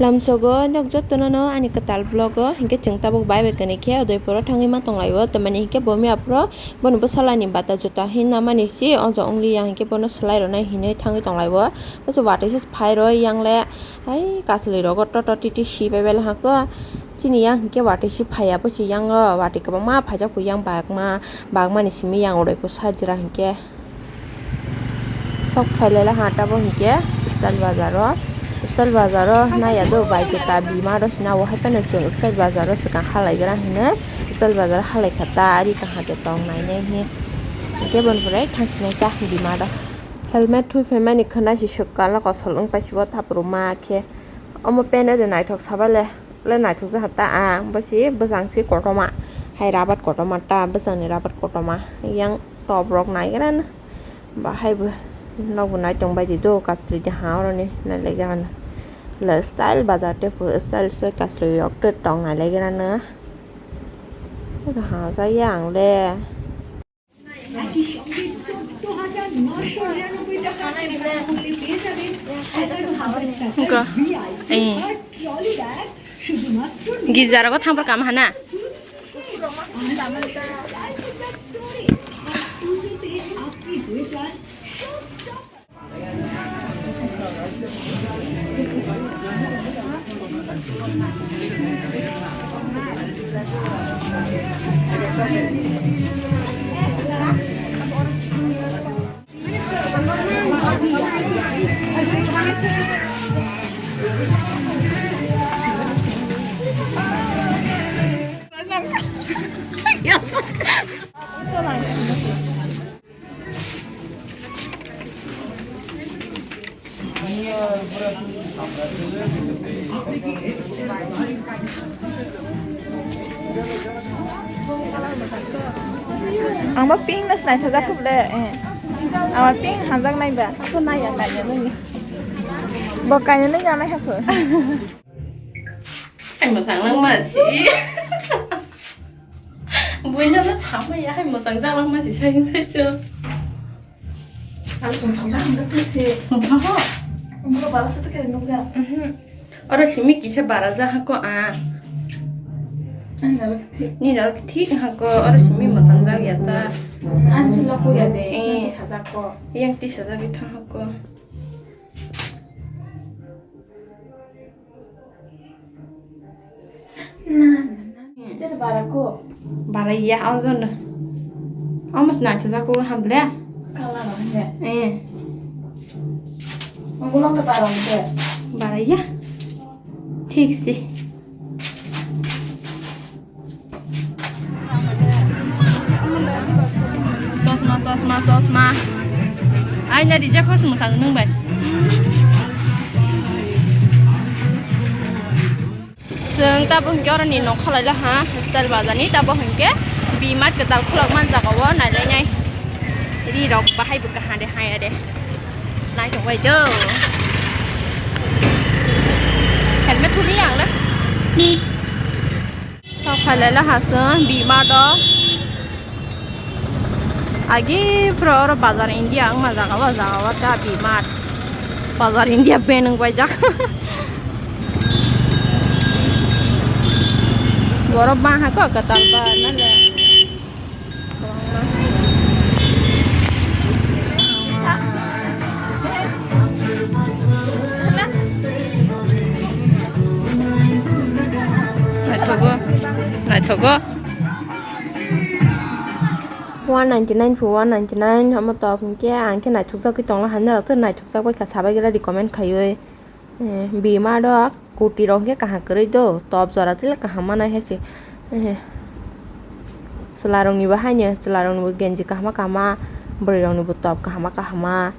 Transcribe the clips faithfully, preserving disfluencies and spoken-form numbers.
Lamsogo nok jotono no ani kwtal vlog o, hinkhe chwng tabuk bai bai kwnwi khe Udaipur o thangwi ma tonglaio, tamani hinkhe bo miya phuru boni bwsalani bata juta hinna mani si ojo wngli ya, hinkhe bono swlai rwnai hinwi thangwi tonglaio. Bwsa watwi se phai rw yang le, hai kachwlwi rogo toto titi si bai bai le hako. Chini yang hinkhe watwi se phai ya, bwsi yang o watwi kwbangma phaijak, yang bagma bagmani simi yang Udaipur side jora hinkhe. Sok phailai ha tabuk hinkhe Style Bazar o. Style Bazar o naiya do bai juta bima do sina o, hai phano chwng Style Bazar o swkang halai gra hino. Style Bazar halai kha ta ari kaham khe tong nai nai hini. Hinkhe boni pore thang sinai ta bima do. Helmet thui phaimani khwna si swk kala kosol wng paisibo tapru ma khe. Omo pant o de naithok sabai le, le naithok jaha ta ang, bo si bwsang si kotorma. Hai rabat kotorma ta, bwsang ni rabat kotorma. Yang top rok nai gra na. Bahai bo nokbo nai tong bai di do, kasli de ha oro ni nai lai gra na. Le Style Bazar te phu style se kasli rok te tong nai lai gra na. Ha ja yang le. Wngkha. Eh. Girja rogo thangphar kama hana. Ang bo pink no sinai thajak khup le, eh. Ang bo pink hamjak nai ba. Ako nai ya, nai ya, nai ya. Bo kanya nai ya nai hakho. Hai mwsang langma si. Buino no samai ya, hai mwsang jak langma si, sai sai cho. Ang songthok jak hwnda twi si. Songthok ho? Umro bala sa kare nukjak. Mhm. Oro simi kisa bara ja hako a. Ang nalo thik. Ni nalo thik hako, oro simi mwsang jak ya ta. Ang si loko ya de, eh. Yang ti sajak ko. Yang ti sajak itha hako. Na, na, na. Hmm. Tere bara ko. Bara ya, ojon. Amos na chuja ko hamble. Kala ba hamble. Eh. Ang ulang ke bara hamble. Bara ya. Thik si. Sosma, sosma, sosma. Ai, na rijak khosmo sang nung bai. Chwng tabo hinkhe oroni nok khalai laha, Style Bazar ni tabo hinkhe B-Mart kwtal khulok man jaga o nailainai. Ri rok bahai bo kaham de haya de. Naithok bai do. Helmet thuli ang le. Tok khailai laha chwng B-Mart o. Agi pro oro Bazar India wngma jaga o, jaga o ta B-Mart. Bazar India ben wng bai jak. Borok bang hako kwtal ba nale. Naithogo, naithogo. One ninety nine pho one ninety nine, omo top hinkhe ang khe naithokjagwi tongla, haino rok naithokjak bai kha, sabai gra recommend khaiwi. Eh, B-Mart o kurti rok hinkhe kaham kwrwi do, top jora tila kaham manai hai se. Eh, chwla rok nibo haino, chwla rok nibo genji kahama kahama, bwrwi rok nibo top kahama kahama.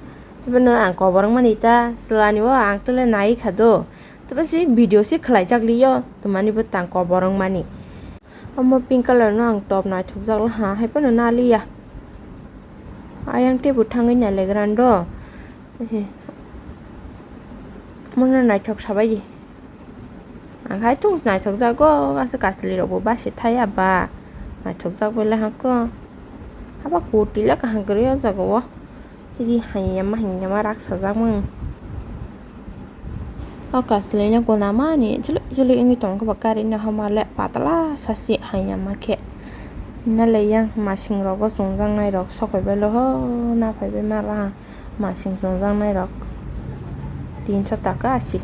Ibono ang kobor wngmani ta, chwla nibo ang tole nai kha do. Tei se video se khwlaijak liyo, twmani bo tang kobor wngmani. Omo pink colour no ang top naithokjak laha, hai phano naliya. Ayang teibo thangwi nailagra do. Ehe. Mono naithok sabai di. Ang hai thung naithokjago, aswk kasli rokbo basi thaya ba. Naithokjak bai le hangko. Haba kurti le kaham kwrwi o jaga o. Hidi hayama hayama rak sajakmani. O kaslwino gwnamani jwlwi jwlwi wngwi tongkha ba gari no hama le patla sasi haiya ma khe. Nale yang masing rogo chwngjaknai rok sok bai lo ho na phai bai ma la. Masing chwngjaknai rok tinso taka achi.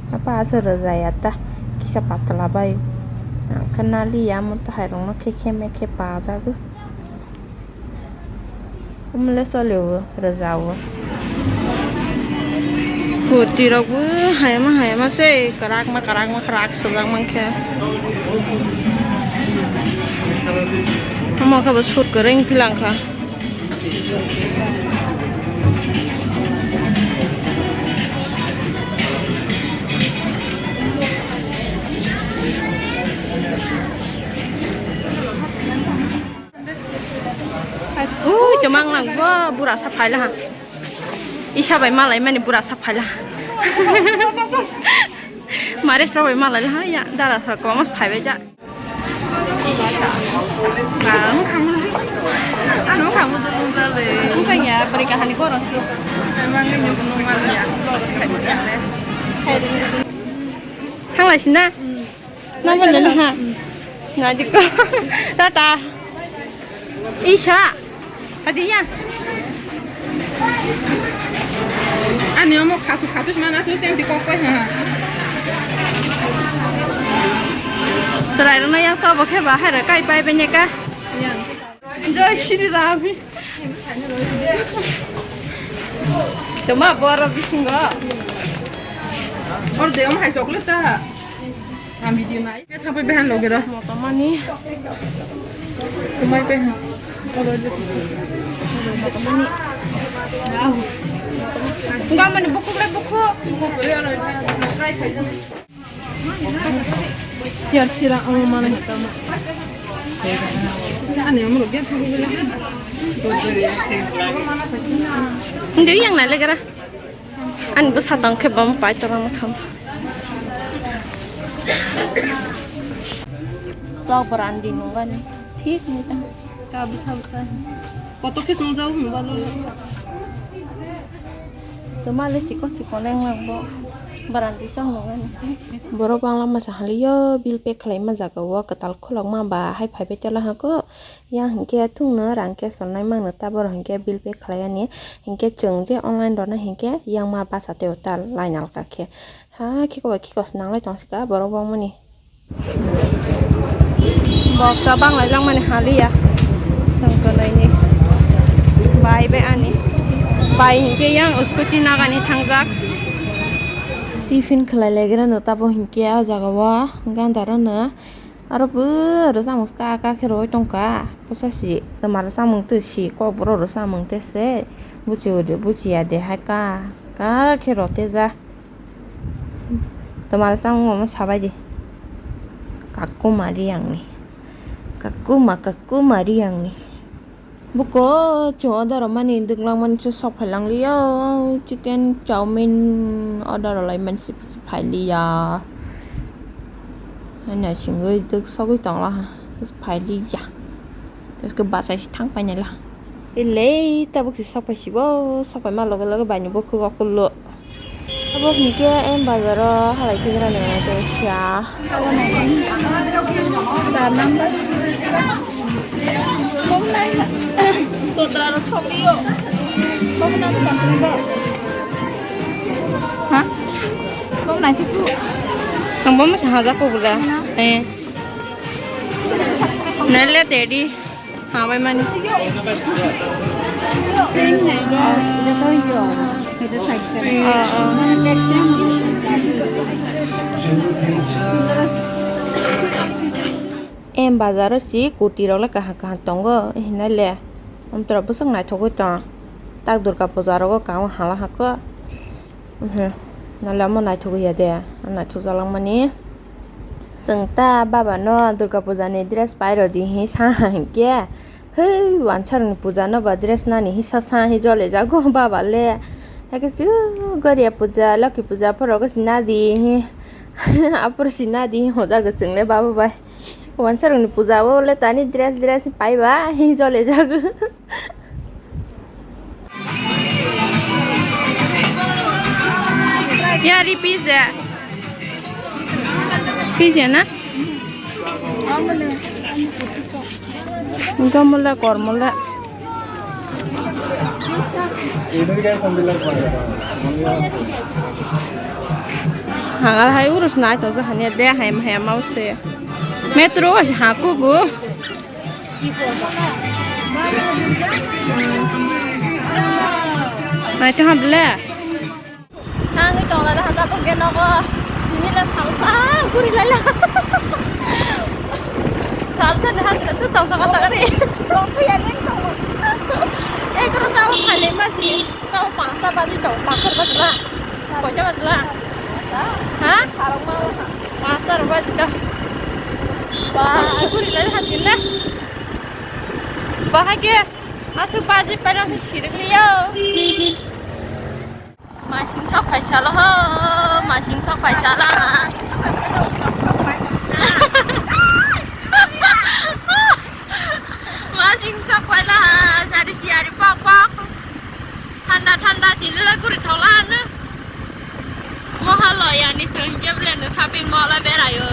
Apa asa rwjaya ta kisa patla bai. Ang khe nali ya mo to hai rok no khe khe me khe pa jago. Umle solio rwjao. Kurti rok bo hayama hayama se kwrak ma kwrak ma kwrak sojak mankhe. Omo khe bo sut kwrwng philangkha. Ui, twmang lang bo, bura sa phaila ha. Isa bai malai mani bura sa phaila ha. Mare sa bai malai la ha, ya, dara sa ko mas phai bai ja. Ang khang. Ano khang mo jong jale. Ang khang ya, bari kahani ko ros. Mang ni mo mang ya. Thang lai sina. Nang ba nang ha. Na di ko. Tata. Isa. Hadi ya. Ani omo khasu khasu mana su senti kok pai ha. Serai rwna yang to bo khe ba hai ra kai pai bene ka. Yang. Jai Shri Ram. Toma boro bisingo. Or de om hai chocolate ta. Ang video nai. Be thapai behan loge ro. Motomani. Tumai behan. Motomani. Enggak mani buku le buku. Buku kali aro. Try khai. Tiar sira ang mana hita ma. Ani amro ge thapai bela. Hindi yang nai le gara. Ani bwsa tong khe bam pai tora ma kham. Sok brandi nungani. Thik ni ta. Ta bwsa bwsa. Koto khe nungjao hwnba lo. Toma le chikon chikon leng lang bo. Brandi sok nungani. Borok bangla masa haliyo bill pay khlai ma jaga o kwtal khulok ma ba hai phai bai tela ha ko. Yang hinkhe thungno rang cash rwnai mangno ta borok hinkhe bill pay khlai ani hinkhe chwng je online rwna hinkhe yang ma basa tei o ta lainal kakhe ha khiko bai khiko se nanglai tong sika borok bangmani. Boksa banglai langmani haliya chwng kwnaini bai bai ani bai hinkhe yang scooty nagani thangjak. Tiffin khlai laigra no tabo hinkhe o jaga o ganda rwno. Aro bwrwi samung ka ka khe rwui tongkha bwsa si twma rwchapmung twi si kokborok rwchapmung tei se buchi hwdi buchiya de hai ka ka khe rw teja twma rwchapmung omo sabai di kakuma riyangni kakuma kakuma riyangni. Buko chwng order rwmani dwglangmani se sok phailangliya, chicken, chowmin order rwlaimani se phailiya. Ani asingwi dwk sogwi tongla ha, phailiya. Bwskhe bachai se thang painai la. Elei tabuk se sok phai sibo, sok phaima loge loge baini bukhuk o kullo. Abo hinkhe M bazar o halai tigra ni tei sia. Char number. Kotra ro chokri o. Kotra ro chokri o. Ha? Kotra ro chokri o. Ang bo masa haja ko bula. Eh. Nai le tedi. Habai mani. Oh, oh. M bazar o si kurti rok le kaham kaham tongo hinai le. Amtwrok bwswk naithogwi tong. Tak Durga puja rogo kamo hala hako. Nale omo naithogwi ya de. Naithok jalak mani. Chwng ta baba no Durga puja ni dress pai rw di hi sa hinkhe. Hei, wansarokni puja no ba dress nani hisa sa hi jole jago baba le. Hakhe se, o, Garia puja, Loki puja, aphuru khe se nadi hi. Aphuru se nadi hi hojago chwng le baba bai. Wansarokni puja o le tani dress, dress hi pai ba hi jole jago. Ari pizza. Pizza na? Gomole, kormole. Hangal hai urus nai to jahani de hai hai mau se. Metro ha kugu. Nai to hamle. Thangwi tonglaina hajak khe nogo. Tini le salsa guri laila. Salsa ni hajra tu tongsa kasa gari. Tongsa ya neng tongo. Ekro tao khalai masi. Tao panchta baji tong, panchta baji la. Koita baji la? Ha? Panchta baji ta. Ba, guri laila hatin le. Bahai ke asuk baji pada sirikliyo. Masing sok phaisalo ho, masing sok phaisala. Masing sok phaila ha, sari siari pok pok. Thanda thanda tini la guri thola anu. Mohalaya ni sengke blendo shopping mall o berayo.